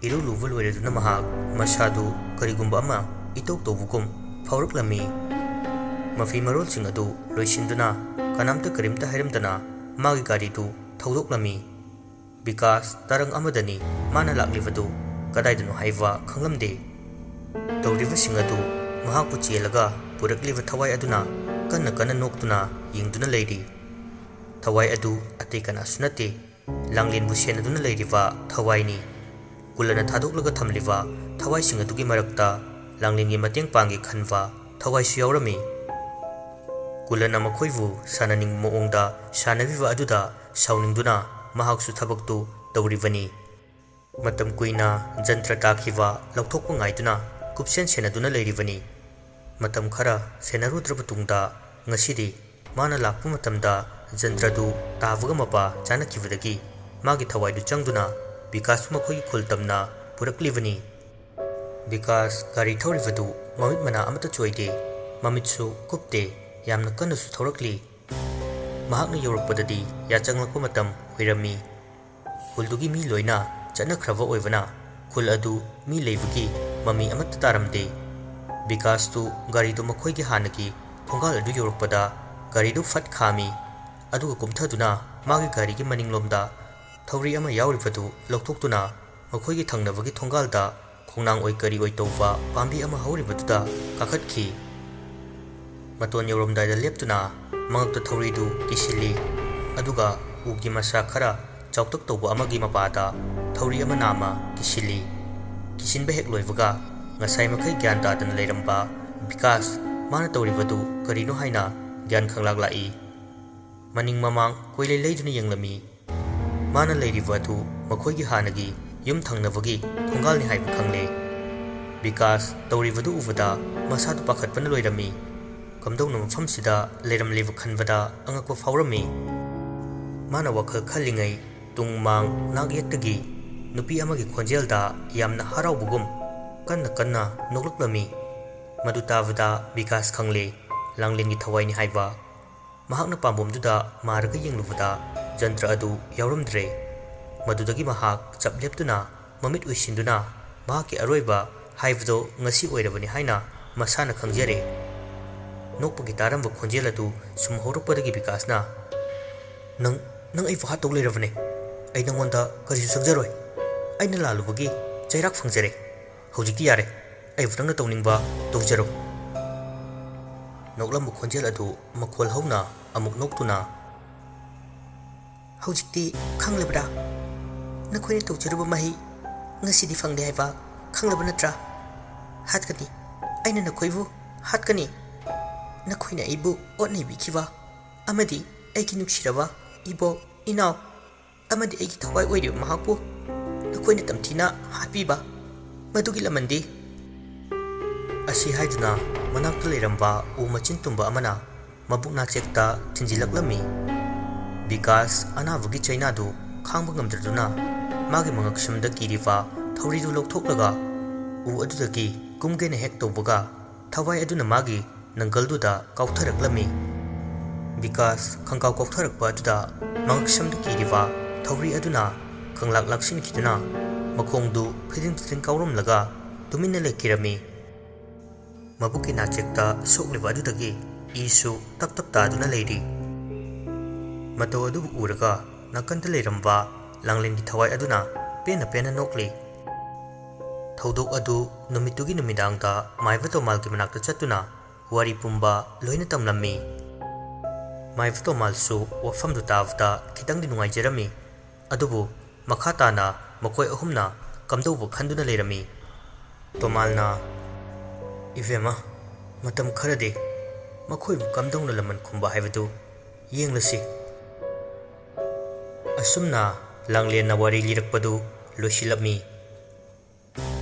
ꯏꯔꯨ ꯂꯨꯕ ꯂꯣꯏꯔꯗꯨꯅ ꯃꯍꯥꯛ ꯃꯁꯥꯗꯨ ꯀꯔꯤꯒꯨꯝꯕ ꯑꯃ ꯏꯇꯧ ꯇꯧꯕꯒꯨꯝ ꯐꯥꯎꯔꯛꯂꯝꯃꯤ꯫ ꯃꯐꯤ ꯃꯔꯣꯜꯁꯤꯡ ꯑꯗꯨ ꯂꯣꯏꯁꯤꯟꯗꯨꯅ ꯀꯅꯥꯝꯇ ꯀꯔꯤꯝꯇ ꯍꯥꯏꯔꯝꯗꯅ ꯃꯥꯒꯤ ꯒꯥꯔꯤꯗꯨ ꯊꯧꯗꯣꯛꯂꯝꯃꯤ꯫ ꯕꯤꯀꯥꯁ ꯇꯔꯪ ꯑꯃꯗꯅꯤ ꯃꯥꯅ ꯂꯥꯛꯂꯤꯕꯗꯨ, ꯀꯗꯥꯏꯗꯅꯣ ꯍꯥꯏꯕ ꯈꯪꯂꯝꯗꯦ꯫ ꯇꯧꯔꯤꯕꯁꯤꯡ ꯑꯗꯨ ꯃꯍꯥꯛꯄꯨ ꯆꯦꯜꯂꯒ ꯄꯨꯔꯛꯂꯤꯕ ꯊꯋꯥꯏ ꯑꯗꯨꯅ ꯀꯟꯅ ꯀꯟꯅ ꯅꯣꯛꯇꯨꯅ ꯌꯦꯡꯗꯨꯅ ꯂꯩꯔꯤ꯫ ꯊꯋꯥꯏ ꯑꯗꯨ ꯑꯇꯩ ꯀꯅꯥꯁꯨ ꯅꯠꯇꯦ, ꯂꯥꯡꯂꯦꯟꯕꯨ ꯁꯦꯟꯅꯗꯨꯅ ꯂꯩꯔꯤꯕ ꯊꯋꯥꯏꯅꯤ꯫ ꯀꯨꯂꯅ ꯊꯥꯗꯣꯛꯂꯒ ꯊꯝꯂꯤꯕ ꯊꯋꯥꯏꯁꯤꯡ ꯑꯗꯨꯒꯤ ꯃꯔꯛꯇ ꯂꯥꯡꯂꯦꯟꯒꯤ ꯃꯇꯦꯡ ꯄꯥꯡꯒꯦ ꯈꯟꯕ ꯊꯋꯥꯏꯁꯨ ꯌꯥꯎꯔꯝꯃꯤ꯫ ꯀꯨꯂꯅ ꯃꯈꯣꯏꯕꯨ ꯁꯥꯟꯅꯅꯤꯡꯕ ꯃꯑꯣꯡꯗ ꯁꯥꯟꯅꯕꯤꯕ ꯑꯗꯨꯗ ꯁꯥꯎꯅꯤꯡꯗꯨꯅ ꯃꯍꯥꯛꯁꯨ ꯊꯕꯛꯇꯨ ꯇꯧꯔꯤꯕꯅꯤ꯫ ꯃꯇꯝ ꯀꯨꯏꯅ ꯖꯟꯇ꯭ꯔ ꯇꯥꯈꯤꯕ ꯂꯧꯊꯣꯛꯄ ꯉꯥꯏꯗꯨꯅ ꯀꯨꯞꯁꯦꯟ ꯁꯦꯟꯅꯗꯨꯅ ꯂꯩꯔꯤꯕꯅꯤ꯫ ꯃꯇꯝ ꯈꯔ ꯁꯦꯟꯅꯔꯨꯗ꯭ꯔꯕ ꯇꯨꯡꯗ ꯉꯁꯤꯗꯤ ꯃꯥꯅ ꯂꯥꯛꯄ ꯃꯇꯝꯗ ꯖꯟꯇ꯭ꯔꯗꯨ ꯇꯥꯕꯒ ꯃꯄꯥ ꯆꯥꯅꯈꯤꯕꯗꯒꯤ ꯃꯥꯒꯤ ꯊꯋꯥꯏꯗꯨ ꯆꯪꯗꯨꯅ ꯕꯤꯀꯥꯁꯄꯨ ꯃꯈꯣꯏꯒꯤ ꯈꯨꯜ ꯇꯝꯅ ꯄꯨꯔꯛꯂꯤꯕꯅꯤ꯫ ꯕꯤꯀꯥꯁ ꯒꯥꯔꯤ ꯊꯧꯔꯤꯕꯗꯨ ꯃꯃꯤꯠ ꯃꯅꯥ ꯑꯃꯠꯇ ꯆꯣꯏꯗꯦ, ꯃꯃꯤꯠꯁꯨ ꯀꯨꯞꯇꯦ, ꯌꯥꯝꯅ ꯀꯟꯅꯁꯨ ꯊꯧꯔꯛꯂꯤ꯫ ꯃꯍꯥꯛꯅ ꯌꯧꯔꯛꯄꯗꯗꯤ ꯌꯥꯆꯪꯂꯛꯄ ꯃꯇꯝ ꯑꯣꯏꯔꯝꯃꯤ꯫ ꯈꯨꯜꯗꯨꯒꯤ ꯃꯤ ꯂꯣꯏꯅ ꯆꯠꯅꯈ꯭ꯔꯕ ꯑꯣꯏꯕꯅ ꯈꯨꯜ ꯑꯗꯨ ꯃꯤ ꯂꯩꯕꯒꯤ ꯃꯃꯤ ꯑꯃꯠꯇ ꯇꯥꯔꯝꯗꯦ꯫ ꯕꯤꯀꯥꯁꯇꯨ ꯒꯥꯔꯤꯗꯨ ꯃꯈꯣꯏꯒꯤ ꯍꯥꯟꯅꯒꯤ ꯊꯣꯡꯒꯥꯜ ꯑꯗꯨ ꯌꯧꯔꯛꯄꯗ ꯒꯥꯔꯤꯗꯨ ꯐꯠ ꯈꯥꯝꯃꯤ꯫ ꯑꯗꯨꯒ ꯀꯨꯝꯊꯗꯨꯅ ꯃꯥꯒꯤ ꯒꯥꯔꯤꯒꯤ ꯃꯅꯤꯡꯂꯣꯝꯗ ꯊꯧꯔꯤ ꯑꯃ ꯌꯥꯎꯔꯤꯕꯗꯨ ꯂꯧꯊꯣꯛꯇꯨꯅ ꯃꯈꯣꯏꯒꯤ ꯊꯪꯅꯕꯒꯤ ꯊꯣꯡꯒꯥꯜꯗ ꯈꯣꯡꯅꯥꯡ ꯑꯣꯏ ꯀꯔꯤ ꯑꯣꯏ ꯇꯧꯕ ꯄꯥꯝꯕꯤ ꯑꯃ ꯍꯧꯔꯤꯕꯗꯨꯗ ꯀꯥꯈꯠꯈꯤ꯫ ꯃꯇꯣꯟ ꯌꯧꯔꯝꯗꯥꯏꯗ ꯂꯦꯞꯇꯨꯅ ꯃꯉꯛꯇ ꯊꯧꯔꯤꯗꯨ ꯀꯤꯁꯤꯜꯂꯤ, ꯑꯗꯨꯒ ꯎꯒꯤ ꯃꯁꯥ ꯈꯔ ꯆꯥꯎꯇꯛ ꯇꯧꯕ ꯑꯃꯒꯤ ꯃꯄꯥꯗ ꯊꯧꯔꯤ ꯑꯃ ꯅꯥꯝꯃ ꯀꯤꯁꯤꯜꯂꯤ꯫ ꯀꯤꯁꯤꯟꯕ ꯍꯦꯛ ꯂꯣꯏꯕꯒ ꯉꯁꯥꯏ ꯃꯈꯩ ꯒ꯭ꯌꯥꯟ ꯇꯥꯗꯅ ꯂꯩꯔꯝꯕ ꯕꯤꯀꯥꯁ ꯃꯥꯅ ꯇꯧꯔꯤꯕꯗꯨ ꯀꯔꯤꯅꯣ ꯍꯥꯏꯅ ꯒ꯭ꯌꯥꯟ ꯈꯪꯂꯥꯛ ꯂꯥꯛꯏ꯫ ꯃꯅꯤꯡ ꯃꯃꯥꯡ ꯀꯣꯏꯂꯩ ꯂꯩꯗꯨꯅ ꯌꯦꯡꯂꯝꯃꯤ꯫ ꯃꯥꯅ ꯂꯩꯔꯤꯕ ꯑꯗꯨ ꯃꯈꯣꯏꯒꯤ ꯍꯥꯟꯅꯒꯤ ꯌꯨꯝ ꯊꯪꯅꯕꯒꯤ ꯊꯣꯡꯒꯥꯜꯅꯤ ꯍꯥꯏꯕ ꯈꯪꯂꯦ꯫ ꯕꯤꯀꯥꯁ ꯇꯧꯔꯤꯕꯗꯨ ꯎꯕꯗ ꯃꯁꯥꯗꯨ ꯄꯥꯈꯠꯄꯅ ꯂꯣꯏꯔꯝꯃꯤ꯫ ꯀꯝꯗꯧꯅ ꯃꯐꯝꯁꯤꯗ ꯂꯩꯔꯝꯂꯤꯕ ꯈꯟꯕꯗ ꯑꯉꯛꯄ ꯐꯥꯎꯔꯝꯃꯤ꯫ ꯃꯥꯅ ꯋꯥꯈꯜ ꯈꯜꯂꯤꯉꯩ ꯇꯨꯡ ꯃꯥꯡ ꯅꯥꯛ ꯌꯦꯠꯇꯒꯤ ꯅꯨꯄꯤ ꯑꯃꯒꯤ ꯈꯣꯟꯖꯦꯜꯗ ꯌꯥꯝꯅ ꯍꯔꯥꯎꯕꯒꯨꯝ ꯀꯟꯅ ꯀꯟꯅ ꯅꯣꯛꯂꯛꯂꯝꯃꯤ꯫ ꯃꯗꯨ ꯇꯥꯕꯗ ꯕꯤꯀꯥꯁ ꯈꯪꯂꯦ, ꯂꯥꯡꯂꯦꯟꯒꯤ ꯊꯋꯥꯏꯅꯤ ꯍꯥꯏꯕ꯫ ꯃꯍꯥꯛꯅ ꯄꯥꯝꯕꯣꯝꯗꯨꯗ ꯃꯥꯔꯒ ꯌꯦꯡꯂꯨꯕꯗ ꯖꯟꯇ꯭ꯔ ꯑꯗꯨ ꯌꯥꯎꯔꯝꯗ꯭ꯔꯦ꯫ ꯃꯗꯨꯗꯒꯤ ꯃꯍꯥꯛ ꯆꯞ ꯂꯦꯞꯇꯨꯅ ꯃꯃꯤꯠ ꯎꯏꯁꯤꯟꯗꯨꯅ ꯃꯍꯥꯛꯀꯤ ꯑꯔꯣꯏꯕ ꯍꯥꯏꯕꯗꯣ ꯉꯁꯤ ꯑꯣꯏꯔꯕꯅꯤ ꯍꯥꯏꯅ ꯃꯁꯥꯅ ꯈꯪꯖꯔꯦ꯫ ꯅꯣꯛꯄꯒꯤ ꯇꯥꯔꯝꯕ ꯈꯣꯟꯖꯦꯜ ꯑꯗꯨ ꯁꯨꯝ ꯍꯧꯔꯛꯄꯗꯒꯤ ꯕꯤꯀꯥꯁꯅ, "ꯅꯪ, ꯅꯪ ꯑꯩꯕꯨ ꯍꯥꯠꯇꯧ ꯂꯩꯔꯕꯅꯦ꯫ ꯑꯩ ꯅꯪꯉꯣꯟꯗ ꯀꯔꯤꯁꯨ ꯆꯪꯖꯔꯣꯏ꯫ ꯑꯩꯅ ꯂꯥꯜꯂꯨꯕꯒꯤ ꯆꯩꯔꯥꯛ ꯐꯪꯖꯔꯦ꯫ ꯍꯧꯖꯤꯛꯇꯤ ꯌꯥꯔꯦ꯫ ꯑꯩꯕꯨ ꯅꯪꯅ ꯇꯧꯅꯤꯡꯕ ꯇꯧꯖꯔꯣ꯫" ꯅꯣꯛꯂꯝꯕ ꯈꯣꯟꯖꯦꯜ ꯑꯗꯨ ꯃꯈꯣꯜ ꯍꯧꯅ ꯑꯃꯨꯛ ꯅꯣꯛꯇꯨꯅ, "ꯍꯧꯖꯤꯛꯇꯤ ꯈꯪꯂꯕ꯭ꯔꯥ? ꯅꯈꯣꯏꯅ ꯇꯧꯖꯔꯨꯕ ꯃꯍꯩ ꯉꯁꯤꯗꯤ ꯐꯪꯂꯦ ꯍꯥꯏꯕ ꯈꯪꯂꯕ ꯅꯠꯇ꯭ꯔꯥ? ꯍꯥꯠꯀꯅꯤ, ꯑꯩꯅ ꯅꯈꯣꯏꯕꯨ ꯍꯥꯠꯀꯅꯤ꯫ ꯅꯈꯣꯏꯅ ꯑꯩꯕꯨ ꯑꯣꯠ ꯅꯩꯕꯤꯈꯤꯕ ꯑꯃꯗꯤ ꯑꯩꯒꯤ ꯅꯨꯡꯁꯤꯔꯕ ꯏꯕꯣꯛ, ꯏꯅꯥꯎ ꯑꯃꯗꯤ ꯑꯩꯒꯤ ꯊꯋꯥꯏ ꯑꯣꯏꯔꯤꯕ ꯃꯍꯥꯛꯄꯨ ꯅꯈꯣꯏꯅ ꯇꯝꯊꯤꯅ ꯍꯥꯠꯄꯤꯕ, ꯃꯗꯨꯒꯤ ꯂꯃꯟꯗꯤ?" ꯑꯁꯤ ꯍꯥꯏꯗꯨꯅ ꯃꯅꯥꯛꯇ ꯂꯩꯔꯝꯕ ꯎ ꯃꯆꯤꯟ ꯇꯨꯝꯕ ꯑꯃꯅ ꯃꯕꯨꯛ ꯅꯥꯆꯦꯛꯇ ꯊꯤꯟꯖꯤꯜꯂꯛꯂꯝꯃꯤ꯫ ꯕꯤꯀꯥꯁ ꯑꯅꯥꯕꯒꯤ ꯆꯩꯅꯥꯗꯨ ꯈꯥꯡꯕ ꯉꯝꯗ꯭ꯔꯗꯨꯅ ꯃꯥꯒꯤ ꯃꯉꯛꯁꯝꯗ ꯀꯤꯔꯤꯕ ꯊꯧꯔꯤꯗꯨ ꯂꯧꯊꯣꯛꯂꯒ ꯎ ꯑꯗꯨꯗꯒꯤ ꯀꯨꯝꯒꯦꯅ ꯍꯦꯛ ꯇꯧꯕꯒ, ꯊꯋꯥꯏ ꯑꯗꯨꯅ ꯃꯥꯒꯤ ꯅꯪꯒꯜꯗꯨꯗ ꯀꯥꯎꯊꯔꯛꯂꯝꯃꯤ꯫ ꯕꯤꯀꯥꯁ ꯈꯪꯀꯥꯎ ꯀꯥꯎꯊꯔꯛꯄ ꯑꯗꯨꯗ ꯃꯉꯛꯁꯝꯗ ꯀꯤꯔꯤꯕ ꯊꯧꯔꯤ ꯑꯗꯨꯅ ꯀꯪꯂꯥꯛ ꯂꯥꯛꯁꯤꯟꯈꯤꯗꯨꯅ ꯃꯈꯣꯡꯗꯨ ꯐꯤꯗꯤꯡ ꯐꯤꯗꯤꯡ ꯀꯥꯎꯔꯝꯂꯒ ꯇꯨꯃꯤꯟꯅ ꯂꯩꯈꯤꯔꯝꯃꯤ꯫ ꯃꯕꯨꯛꯀꯤ ꯅꯥꯆꯦꯛꯇ ꯁꯣꯛꯂꯤꯕ ꯑꯗꯨꯗꯒꯤ ꯏꯁꯨ ꯇꯞ ꯇꯞ ꯇꯥꯗꯨꯅ ꯂꯩꯔꯤ꯫ ꯃꯇꯧ ꯑꯗꯨꯕꯨ ꯎꯔꯒ ꯅꯥꯀꯟꯗ ꯂꯩꯔꯝꯕ ꯂꯥꯡꯂꯦꯟꯒꯤ ꯊꯋꯥꯏ ꯑꯗꯨꯅ ꯄꯦꯟꯅ ꯄꯦꯟꯅ ꯅꯣꯛꯂꯤ꯫ ꯊꯧꯗꯣꯛ ꯑꯗꯨ ꯅꯨꯃꯤꯠꯇꯨꯒꯤ ꯅꯨꯃꯤꯗꯥꯡꯗ ꯃꯥꯏꯕ ꯇꯣꯃꯥꯜꯒꯤ ꯃꯅꯥꯛꯇ ꯆꯠꯇꯨꯅ ꯋꯥꯔꯤ ꯄꯨꯝꯕ ꯂꯣꯏꯅ ꯇꯝꯂꯝꯃꯤ꯫ ꯃꯥꯏꯕ ꯇꯣꯃꯥꯜꯁꯨ ꯋꯥꯐꯝꯗꯨ ꯇꯥꯕꯗ ꯈꯤꯇꯪꯗꯤ ꯅꯨꯡꯉꯥꯏꯖꯔꯝꯃꯤ꯫ ꯑꯗꯨꯕꯨ ꯃꯈꯥ ꯇꯥꯅ ꯃꯈꯣꯏ ꯑꯍꯨꯝꯅ ꯀꯝꯗꯧꯕ ꯈꯟꯗꯨꯅ ꯂꯩꯔꯝꯃꯤ꯫ ꯇꯣꯃꯥꯜꯅ, "ꯏꯕꯦꯝꯃ, ꯃꯇꯝ ꯈꯔꯗꯤ ꯃꯈꯣꯏꯕꯨ ꯀꯝꯗꯧꯅ ꯂꯃꯟ ꯈꯨꯝꯕ ꯍꯥꯏꯕꯗꯨ ꯌꯦꯡꯂꯁꯤ꯫" ꯑꯁꯨꯝꯅ ꯂꯥꯡꯂꯦꯟꯅ ꯋꯥꯔꯤ ꯂꯤꯔꯛꯄꯗꯨ ꯂꯣꯏꯁꯤꯜꯂꯝꯃꯤ꯫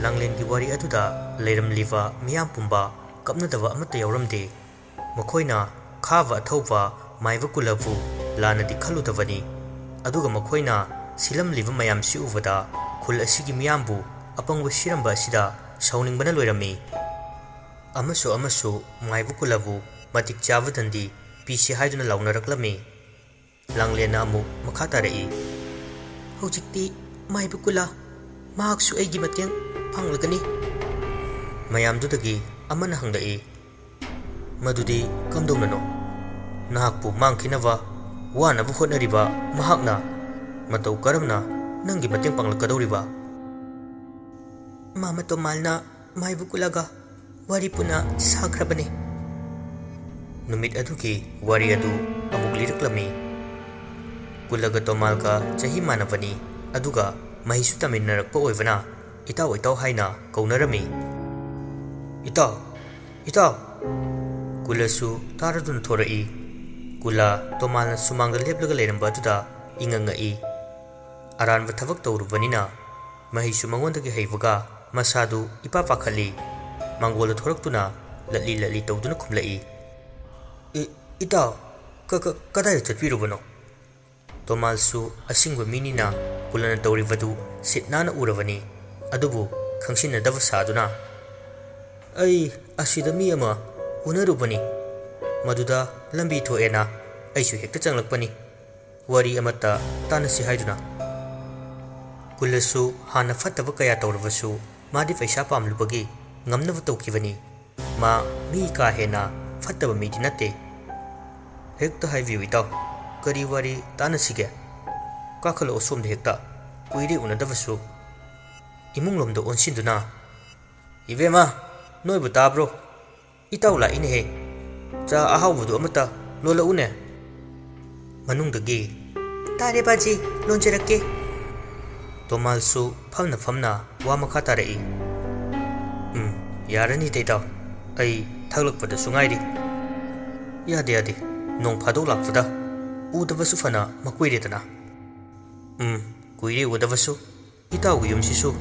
ꯂꯥꯡꯂꯦꯟꯒꯤ ꯋꯥꯔꯤ ꯑꯗꯨꯗ ꯂꯩꯔꯝꯂꯤꯕ ꯃꯤꯌꯥꯝ ꯄꯨꯝꯕ ꯀꯞꯅꯗꯕ ꯑꯃꯠꯇ ꯌꯥꯎꯔꯝꯗꯦ꯫ ꯃꯈꯣꯏꯅ ꯈꯥꯕ ꯑꯊꯧꯕ ꯃꯥꯏꯕ ꯀꯨꯂꯕꯨ ꯂꯥꯟꯅꯗꯤ ꯈꯜꯂꯨꯗꯕꯅꯤ꯫ ꯑꯗꯨꯒ ꯃꯈꯣꯏꯅ ꯁꯤꯂꯝꯂꯤꯕ ꯃꯌꯥꯝꯁꯤ ꯎꯕꯗ ꯈꯨꯜ ꯑꯁꯤꯒꯤ ꯃꯤꯌꯥꯝꯕꯨ ꯑꯄꯪꯕ ꯁꯤꯔꯝꯕ ꯑꯁꯤꯗ ꯁꯥꯎꯅꯤꯡꯕꯅ ꯂꯣꯏꯔꯝꯃꯤ꯫ ꯑꯃꯁꯨ ꯑꯃꯁꯨ ꯃꯥꯏꯕ ꯀꯨꯂꯕꯨ ꯃꯇꯤꯛ ꯆꯥꯕ ꯗꯟꯗꯤ ꯄꯤꯁꯤ ꯍꯥꯏꯗꯨꯅ ꯂꯥꯎꯅꯔꯛꯂꯝꯃꯤ꯫ ꯂꯥꯡꯂꯦꯟꯅ ꯑꯃꯨꯛ ꯃꯈꯥ ꯇꯥꯔꯛꯏ꯫ "ꯍꯧꯖꯤꯛꯇꯤ ꯃꯥꯏꯕ ꯀꯨꯂꯥ, ꯃꯍꯥꯛꯁꯨ ꯑꯩꯒꯤ ꯃꯇꯦꯡ ꯄꯥꯡꯂꯒꯅꯤ?" ꯃꯌꯥꯝꯗꯨꯗꯒꯤ ꯑꯃꯅ ꯍꯪꯂꯛꯏ, "ꯃꯗꯨꯗꯤ ꯀꯝꯗꯧꯅꯅꯣ? ꯅꯍꯥꯛꯄꯨ ꯃꯥꯡꯈꯤꯅꯕ ꯋꯥꯅꯕ ꯍꯣꯠꯅꯔꯤꯕ ꯃꯍꯥꯛꯅ ꯃꯇꯧ ꯀꯔꯝꯅ ꯅꯪꯒꯤ ꯃꯇꯦꯡ ꯄꯥꯡꯂꯛꯀꯗꯧꯔꯤꯕ?" ꯃꯥꯃ ꯇꯣꯃꯥꯜꯅ ꯃꯥꯏꯕ ꯀꯨꯂꯥꯒ ꯋꯥꯔꯤ ꯄꯨꯟꯅ ꯁꯥꯈ꯭ꯔꯕꯅꯤ꯫ ꯅꯨꯃꯤꯠ ꯑꯗꯨꯒꯤ ꯋꯥꯔꯤ ꯑꯗꯨ ꯑꯃꯨꯛ ꯂꯤꯔꯛꯂꯝꯃꯤ꯫ ꯀꯨꯂꯒ ꯇꯣꯃꯥꯜꯒ ꯆꯍꯤ ꯃꯥꯟꯅꯕꯅꯤ, ꯑꯗꯨꯒ ꯃꯍꯩꯁꯨ ꯇꯝꯃꯤꯟꯅꯔꯛꯄ ꯑꯣꯏꯕꯅ ꯏꯇꯥꯎ ꯏꯇꯥꯎ ꯍꯥꯏꯅ ꯀꯧꯅꯔꯝꯃꯤ꯫ "ꯏꯇꯥꯎ, ꯏꯇꯥꯎ!" ꯀꯨꯂꯁꯨ ꯇꯥꯔꯗꯨꯅ ꯊꯣꯔꯛꯏ꯫ ꯀꯨꯂ ꯇꯣꯃꯥꯜꯅ ꯁꯨꯃꯥꯡꯗ ꯂꯦꯞꯂꯒ ꯂꯩꯔꯝꯕ ꯑꯗꯨꯗ ꯏꯉꯛ ꯉꯛꯏ꯫ ꯑꯔꯥꯟꯕ ꯊꯕꯛ ꯇꯧꯔꯨꯕꯅꯤꯅ ꯃꯍꯩꯁꯨ ꯃꯉꯣꯟꯗꯒꯤ ꯍꯩꯕꯒ ꯃꯁꯥꯗꯨ ꯏꯄꯥ ꯄꯥꯈꯠꯂꯤ꯫ ꯃꯥꯡꯒꯣꯜꯗ ꯊꯣꯔꯛꯇꯨꯅ ꯂꯠꯂꯤ ꯂꯠꯂꯤ ꯇꯧꯗꯨꯅ ꯈꯨꯝꯂꯛꯏ꯫ "ꯏ-, ꯏꯇꯥꯎ, ꯀ-, ꯀ-, ꯀꯗꯥꯏꯗ ꯆꯠꯄꯤꯔꯨꯕꯅꯣ?" ꯇꯣꯃꯥꯜꯁꯨ ꯑꯁꯤꯡꯕ ꯃꯤꯅꯤꯅ ꯀꯨꯂꯅ ꯇꯧꯔꯤꯕꯗꯨ ꯁꯤꯠ ꯅꯥꯟꯅ ꯎꯔꯕꯅꯤ, ꯑꯗꯨꯕꯨ ꯈꯪꯁꯤꯟꯅꯗꯕ ꯁꯥꯗꯨꯅ, "ꯑꯩ ꯑꯁꯤꯗ ꯃꯤ ꯑꯃ ꯎꯅꯔꯨꯕꯅꯤ, ꯃꯗꯨꯗ ꯂꯝꯕꯤ ꯊꯣꯛꯑꯦꯅ ꯑꯩꯁꯨ ꯍꯦꯛꯇ ꯆꯪꯂꯛꯄꯅꯤ꯫ ꯋꯥꯔꯤ ꯑꯃꯠꯇ ꯇꯥꯟꯅꯁꯤ ꯍꯥꯏꯗꯨꯅ꯫" ꯀꯨꯂꯁꯨ ꯍꯥꯟꯅ ꯐꯠꯇꯕ ꯀꯌꯥ ꯇꯧꯔꯕꯁꯨ ꯃꯥꯗꯤ ꯄꯩꯁꯥ ꯄꯥꯝꯂꯨꯕꯒꯤ ꯉꯝꯅꯕ ꯇꯧꯈꯤꯕꯅꯤ꯫ ꯃꯥ ꯃꯤ ꯀꯥ ꯍꯦꯟꯅ ꯐꯠꯇꯕ ꯃꯤꯗꯤ ꯅꯠꯇꯦ꯫ "ꯍꯦꯛꯇ ꯍꯥꯏꯕꯤꯌꯨ ꯏꯇꯥꯎ, ꯀꯔꯤ ꯋꯥꯔꯤ ꯇꯥꯟꯅꯁꯤꯒꯦ? ꯀꯥꯈꯠꯂꯛꯑꯣ ꯁꯣꯝꯗ ꯍꯦꯛꯇ, ꯀꯨꯏꯔꯦ ꯎꯅꯗꯕꯁꯨ꯫" ꯏꯃꯨꯡꯂꯣꯝꯗ ꯑꯣꯟꯁꯤꯟꯗꯨꯅ, "ꯏꯕꯦꯝꯃ, ꯅꯣꯏꯕꯨ ꯇꯥꯕ꯭ꯔꯣ? ꯏꯇꯥꯎ ꯂꯥꯛꯏꯅꯦꯍꯦ꯫ ꯆꯥ ꯑꯍꯥꯎꯕꯗꯨ ꯑꯃꯠꯇ ꯂꯣꯜꯂꯛꯎꯅꯦ꯫" ꯃꯅꯨꯡꯗꯒꯤ, "ꯇꯥꯔꯦ ꯕꯥꯖꯤ, ꯂꯣꯟꯖꯔꯛꯀꯦ꯫" ꯇꯣꯃꯥꯜꯁꯨ ꯐꯝꯅ ꯐꯝꯅ ꯋꯥ ꯃꯈꯥ ꯇꯥꯔꯛꯏ꯫ "ꯎꯝ, ꯌꯥꯔꯅꯤꯗ ꯏꯇꯥꯎ, ꯑꯩ ꯊꯛꯂꯛꯄꯗꯁꯨ ꯉꯥꯏꯔꯤ꯫" "ꯌꯥꯗꯦ, ꯌꯥꯗꯦ, ꯅꯣꯡ ꯐꯥꯗꯣꯛ ꯂꯥꯛꯄꯗ ꯎꯗꯕꯁꯨ ꯐꯅ ꯃꯀꯨꯏꯔꯦꯗꯅ꯫" "ꯎꯝ, ꯀꯨꯏꯔꯦ ꯎꯗꯕꯁꯨ꯫ ꯏꯇꯥꯎꯒꯤ ꯌꯨꯝꯁꯤꯁꯨ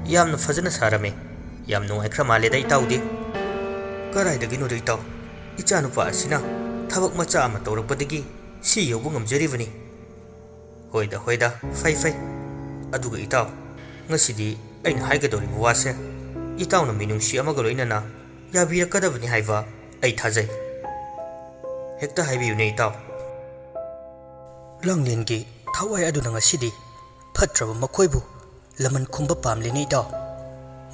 ꯌꯥꯝꯅ ꯐꯖꯅ ꯁꯥꯔꯝꯃꯦ꯫ ꯌꯥꯝ ꯅꯨꯡꯉꯥꯏꯈ꯭ꯔ ꯃꯥꯜꯂꯦꯗ ꯏꯇꯥꯎꯗꯤ꯫" "ꯀꯔꯥꯏꯗꯒꯤꯅꯣꯗ ꯏꯇꯥꯎ, ꯏꯆꯥꯅꯨꯄꯥ ꯑꯁꯤꯅ ꯊꯕꯛ ꯃꯆꯥ ꯑꯃ ꯇꯧꯔꯛꯄꯗꯒꯤ ꯁꯤ ꯌꯧꯕ ꯉꯝꯖꯔꯤꯕꯅꯤ꯫" "ꯍꯣꯏꯗ, ꯍꯣꯏꯗ, ꯐꯩ, ꯐꯩ꯫ ꯑꯗꯨꯒ ꯏꯇꯥꯎ, ꯉꯁꯤꯗꯤ ꯑꯩꯅ ꯍꯥꯏꯒꯗꯧꯔꯤꯕ ꯋꯥꯁꯦ ꯏꯇꯥꯎꯅ ꯃꯤꯅꯨꯡꯁꯤ ꯑꯃꯒ ꯂꯣꯏꯅꯅ ꯌꯥꯕꯤꯔꯛꯀꯗꯕꯅꯤ ꯍꯥꯏꯕ ꯑꯩ ꯊꯥꯖꯩ꯫" "ꯍꯦꯛꯇ ꯍꯥꯏꯕꯤꯌꯨꯅꯦ ꯏꯇꯥꯎ꯫" "ꯂꯥꯡꯂꯦꯟꯒꯤ ꯊꯋꯥꯏ ꯑꯗꯨꯅ ꯉꯁꯤꯗꯤ ꯐꯠꯇ꯭ꯔꯕ ꯃꯈꯣꯏꯕꯨ ꯂꯃꯟ ꯈꯨꯝꯕ ꯄꯥꯝꯂꯤꯅꯦ ꯏꯇꯥꯎ꯫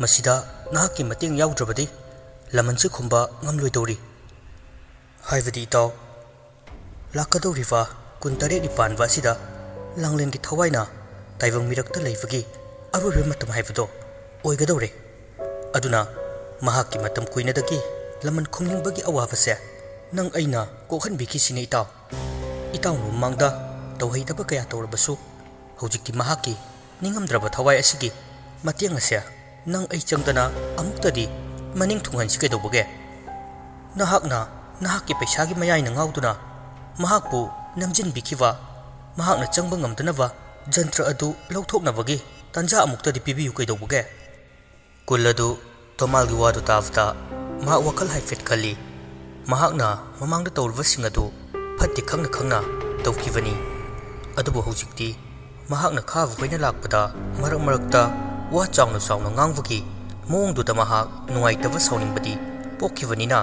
ꯃꯁꯤꯗ ꯅꯍꯥꯛꯀꯤ ꯃꯇꯦꯡ ꯌꯥꯎꯗ꯭ꯔꯕꯗꯤ ꯂꯃꯟꯁꯦ ꯈꯨꯝꯕ ꯉꯝꯂꯣꯏꯗꯧꯔꯤ꯫ ꯍꯥꯏꯕꯗꯤ ꯏꯇꯥꯎ, ꯂꯥꯛꯀꯗꯧꯔꯤꯕ ꯀꯨꯟꯇꯔꯦꯠꯅꯤ ꯄꯥꯟꯕ ꯑꯁꯤꯗ ꯂꯥꯡꯂꯦꯟꯒꯤ ꯊꯋꯥꯏꯅ ꯇꯥꯏꯕꯪ ꯃꯤꯔꯛꯇ ꯂꯩꯕꯒꯤ ꯑꯔꯣꯏꯕ ꯃꯇꯝ ꯍꯥꯏꯕꯗꯣ ꯑꯣꯏꯒꯗꯧꯔꯦ꯫ ꯑꯗꯨꯅ ꯃꯍꯥꯛꯀꯤ ꯃꯇꯝ ꯀꯨꯏꯅꯗꯒꯤ ꯂꯃꯟ ꯈꯨꯝꯅꯤꯡꯕꯒꯤ ꯑꯋꯥꯕꯁꯦ ꯅꯪ ꯑꯩꯅ ꯀꯣꯛꯍꯟꯕꯤꯈꯤꯁꯤꯅꯦ ꯏꯇꯥꯎ꯫ ꯏꯇꯥꯎꯅ ꯃꯃꯥꯡꯗ ꯇꯧꯍꯩꯗꯕ ꯀꯌꯥ ꯇꯧꯔꯕꯁꯨ, ꯍꯧꯖꯤꯛꯇꯤ ꯃꯍꯥꯛꯀꯤ ꯅꯤꯡꯉꯝꯗ꯭ꯔꯕ ꯊꯋꯥꯏ ꯑꯁꯤꯒꯤ ꯃꯇꯦꯡ ꯑꯁꯦ ꯅꯪ ꯑꯩ ꯆꯪꯗꯅ ꯑꯃꯨꯛꯇꯗꯤ ꯃꯅꯤꯡ ꯊꯨꯡꯍꯟꯁꯤ ꯀꯩꯗꯧꯕꯒꯦ? ꯅꯍꯥꯛꯅ ꯅꯍꯥꯛꯀꯤ ꯄꯩꯁꯥꯒꯤ ꯃꯌꯥꯏꯅ ꯉꯥꯎꯗꯨꯅ ꯃꯍꯥꯛꯄꯨ ꯅꯝꯖꯤꯟꯕꯤꯈꯤꯕ, ꯃꯍꯥꯛꯅ ꯆꯪꯕ ꯉꯝꯗꯅꯕ ꯖꯟꯇ꯭ꯔ ꯑꯗꯨ ꯂꯧꯊꯣꯛꯅꯕꯒꯤ ꯇꯥꯟꯖꯥ ꯑꯃꯨꯛꯇꯗꯤ ꯄꯤꯕꯤꯌꯨ ꯀꯩꯗꯧꯕꯒꯦ? ꯀꯨꯜ ꯑꯗꯨ ꯇꯣꯃꯥꯜꯒꯤ ꯋꯥꯗꯨ ꯇꯥꯕꯗ ꯃꯍꯥꯛ ꯋꯥꯈꯜ ꯍꯥꯏꯐꯦꯠ ꯈꯜꯂꯤ꯫ ꯃꯍꯥꯛꯅ ꯃꯃꯥꯡꯗ ꯇꯧꯔꯨꯕꯁꯤꯡ ꯑꯗꯨ ꯐꯠꯇꯦ ꯈꯪꯅ ꯈꯪꯅ ꯇꯧꯈꯤꯕꯅꯤ꯫ ꯑꯗꯨꯕꯨ ꯍꯧꯖꯤꯛꯇꯤ ꯃꯍꯥꯛꯅ ꯈꯥꯕ ꯈꯣꯏꯅ ꯂꯥꯛꯄꯗ ꯃꯔꯛ ꯃꯔꯛꯇ ꯋꯥ ꯆꯥꯎꯅ ꯆꯥꯎꯅ ꯉꯥꯡꯕꯒꯤ ꯃꯑꯣꯡꯗꯨꯗ ꯃꯍꯥꯛ ꯅꯨꯡꯉꯥꯏꯇꯕ ꯁꯥꯎꯅꯤꯡꯕꯗꯤ ꯄꯣꯛꯈꯤꯕꯅꯤꯅ,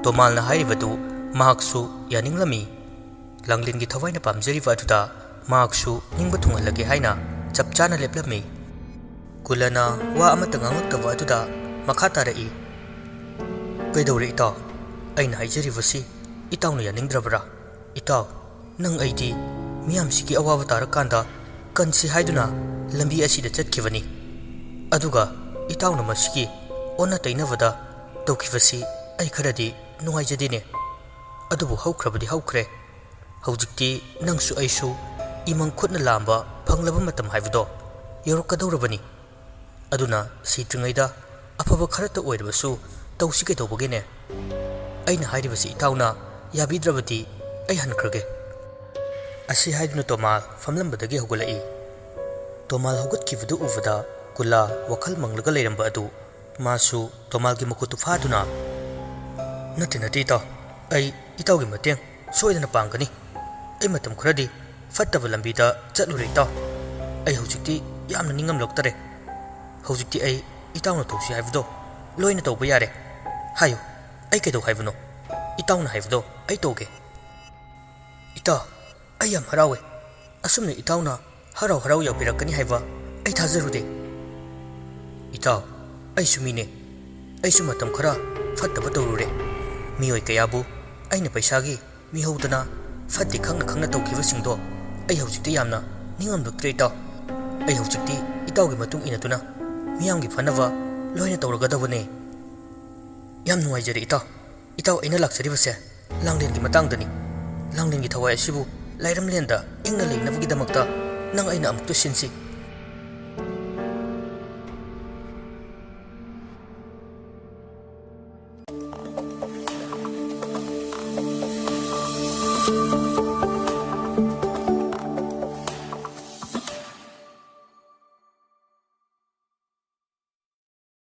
ꯇꯣꯃꯥꯜꯅ ꯍꯥꯏꯔꯤꯕꯗꯨ ꯃꯍꯥꯛꯁꯨ ꯌꯥꯅꯤꯡꯂꯝꯃꯤ꯫ ꯂꯥꯡꯂꯦꯟꯒꯤ ꯊꯋꯥꯏꯅ ꯄꯥꯝꯖꯔꯤꯕ ꯑꯗꯨꯗ ꯃꯍꯥꯛꯁꯨ ꯅꯤꯡꯕ ꯊꯨꯡꯍꯜꯂꯒꯦ ꯍꯥꯏꯅ ꯆꯞ ꯆꯥꯅ ꯂꯦꯞꯂꯝꯃꯤ꯫ ꯀꯨꯂꯅ ꯋꯥ ꯑꯃꯠꯇ ꯉꯥꯡꯂꯛꯇꯕ ꯑꯗꯨꯗ ꯃꯈꯥ ꯇꯥꯔꯛꯏ, "ꯀꯩꯗꯧꯔꯦ ꯏꯇꯥꯎ? ꯑꯩꯅ ꯍꯥꯏꯖꯔꯤꯕꯁꯤ ꯏꯇꯥꯎꯅ ꯌꯥꯅꯤꯡꯗ꯭ꯔꯕ꯭ꯔꯥ? ꯏꯇꯥꯎ, ꯅꯪ ꯑꯩꯗꯤ ꯃꯤꯌꯥꯝꯁꯤꯒꯤ ꯑꯋꯥꯕ ꯇꯥꯔꯀꯥꯟꯗ ꯀꯟꯁꯤ ꯍꯥꯏꯗꯨꯅ ꯂꯝꯕꯤ ꯑꯁꯤꯗ ꯆꯠꯈꯤꯕꯅꯤ꯫ ꯑꯗꯨꯒ ꯏꯇꯥꯎꯅ ꯃꯁꯤꯒꯤ ꯑꯣꯟꯅ ꯇꯩꯅꯕꯗ ꯇꯧꯈꯤꯕꯁꯤ ꯑꯩ ꯈꯔꯗꯤ ꯅꯨꯡꯉꯥꯏꯖꯗꯦꯅꯦ꯫ ꯑꯗꯨꯕꯨ ꯍꯧꯈ꯭ꯔꯕꯗꯤ ꯍꯧꯈ꯭ꯔꯦ꯫ ꯍꯧꯖꯤꯛꯇꯤ ꯅꯪꯁꯨ ꯑꯩꯁꯨ ꯏꯃꯪ ꯈꯨꯠꯅ ꯂꯥꯝꯕ ꯐꯪꯂꯕ ꯃꯇꯝ ꯍꯥꯏꯕꯗꯣ ꯌꯧꯔꯛꯀꯗꯧꯔꯕꯅꯤ꯫ ꯑꯗꯨꯅ ꯁꯤꯗ꯭ꯔꯤꯉꯩꯗ ꯑꯐꯕ ꯈꯔꯇ ꯑꯣꯏꯔꯕꯁꯨ ꯇꯧꯁꯤ ꯀꯩꯗꯧꯕꯒꯦꯅꯦ? ꯑꯩꯅ ꯍꯥꯏꯔꯤꯕꯁꯤ ꯏꯇꯥꯎꯅ ꯌꯥꯕꯤꯗ꯭ꯔꯕꯗꯤ ꯑꯩ ꯍꯟꯈ꯭ꯔꯒꯦ꯫" ꯑꯁꯤ ꯍꯥꯏꯗꯨꯅ ꯇꯣꯃꯥꯜ ꯐꯝꯂꯝꯕꯗꯒꯤ ꯍꯧꯒꯠꯂꯛꯏ꯫ ꯇꯣꯃꯥꯜ ꯍꯧꯒꯠꯈꯤꯕꯗꯨ ꯎꯕꯗ ꯀꯨꯂꯥ ꯋꯥꯈꯜ ꯃꯪꯂꯒ ꯂꯩꯔꯝꯕ ꯑꯗꯨ ꯃꯥꯁꯨ ꯇꯣꯃꯥꯜꯒꯤ ꯃꯈꯨꯠꯇꯨ ꯐꯥꯗꯨꯅ, "ꯅꯠꯇꯦ, ꯅꯠꯇꯦ ꯏꯇꯥꯎ, ꯑꯩ ꯏꯇꯥꯎꯒꯤ ꯃꯇꯦꯡ ꯁꯣꯏꯗꯅ ꯄꯥꯡꯒꯅꯤ꯫ ꯑꯩ ꯃꯇꯝ ꯈꯔꯗꯤ ꯐꯠꯇꯕ ꯂꯝꯕꯤꯗ ꯆꯠꯂꯨꯔꯦ ꯏꯇꯥꯎ꯫ ꯑꯩ ꯍꯧꯖꯤꯛꯇꯤ ꯌꯥꯝꯅ ꯅꯤꯡꯉꯝꯂꯛꯇꯔꯦ꯫ ꯍꯧꯖꯤꯛꯇꯤ ꯑꯩ ꯏꯇꯥꯎꯅ ꯇꯧꯁꯤ ꯍꯥꯏꯕꯗꯣ ꯂꯣꯏꯅ ꯇꯧꯕ ꯌꯥꯔꯦ꯫ ꯍꯥꯏꯌꯨ, ꯑꯩ ꯀꯩꯗꯧ ꯍꯥꯏꯕꯅꯣ? ꯏꯇꯥꯎꯅ ꯍꯥꯏꯕꯗꯣ ꯑꯩ ꯇꯧꯒꯦ꯫" "ꯏꯇꯥꯎ, ꯑꯩ ꯌꯥꯝ ꯍꯔꯥꯎꯋꯦ꯫ ꯑꯁꯨꯝꯅ ꯏꯇꯥꯎꯅ ꯍꯔꯥꯎ ꯍꯔꯥꯎ ꯌꯥꯕꯤꯔꯛꯀꯅꯤ ꯍꯥꯏꯕ ꯑꯩ ꯊꯥꯖꯔꯨꯗꯦ꯫" "ꯏꯇꯥꯎ, ꯑꯩꯁꯨ ꯃꯤꯅꯦ꯫ ꯑꯩꯁꯨ ꯃꯇꯝ ꯈꯔ ꯐꯠꯇꯕ ꯇꯧꯔꯨꯔꯦ꯫ ꯃꯤꯑꯣꯏ ꯀꯌꯥꯕꯨ ꯑꯩꯅ ꯄꯩꯁꯥꯒꯤ ꯃꯤꯍꯧꯗꯅ ꯐꯠꯇꯦ ꯈꯪꯅ ꯈꯪꯅ ꯇꯧꯈꯤꯕꯁꯤꯡꯗꯣ ꯑꯩ ꯍꯧꯖꯤꯛꯇꯤ ꯌꯥꯝꯅ ꯅꯤꯡꯉꯝꯂꯛꯇ꯭ꯔꯦ ꯏꯇꯥꯎ꯫ ꯑꯩ ꯍꯧꯖꯤꯛꯇꯤ ꯏꯇꯥꯎꯒꯤ ꯃꯇꯨꯡ ꯏꯟꯅꯗꯨꯅ ꯃꯤꯌꯥꯝꯒꯤ ꯐꯅꯕ ꯂꯣꯏꯅ ꯇꯧꯔꯒꯗꯕꯅꯦ꯫" "ꯌꯥꯝ ꯅꯨꯡꯉꯥꯏꯖꯔꯦ ꯏꯇꯥꯎ꯫ ꯏꯇꯥꯎ ꯑꯩꯅ ꯂꯥꯛꯆꯔꯤꯕꯁꯦ ꯂꯥꯡꯂꯦꯟꯒꯤ ꯃꯇꯥꯡꯗꯅꯤ꯫ ꯂꯥꯡꯂꯦꯟꯒꯤ ꯊꯋꯥꯏ ꯑꯁꯤꯕꯨ ꯂꯥꯏꯔꯝꯂꯦꯟꯗ ꯏꯪꯅ ꯂꯩꯅꯕꯒꯤꯗꯃꯛꯇ ꯅꯪ ꯑꯩꯅ ꯑꯃꯨꯛꯇ ꯁꯤꯟꯁꯤ꯫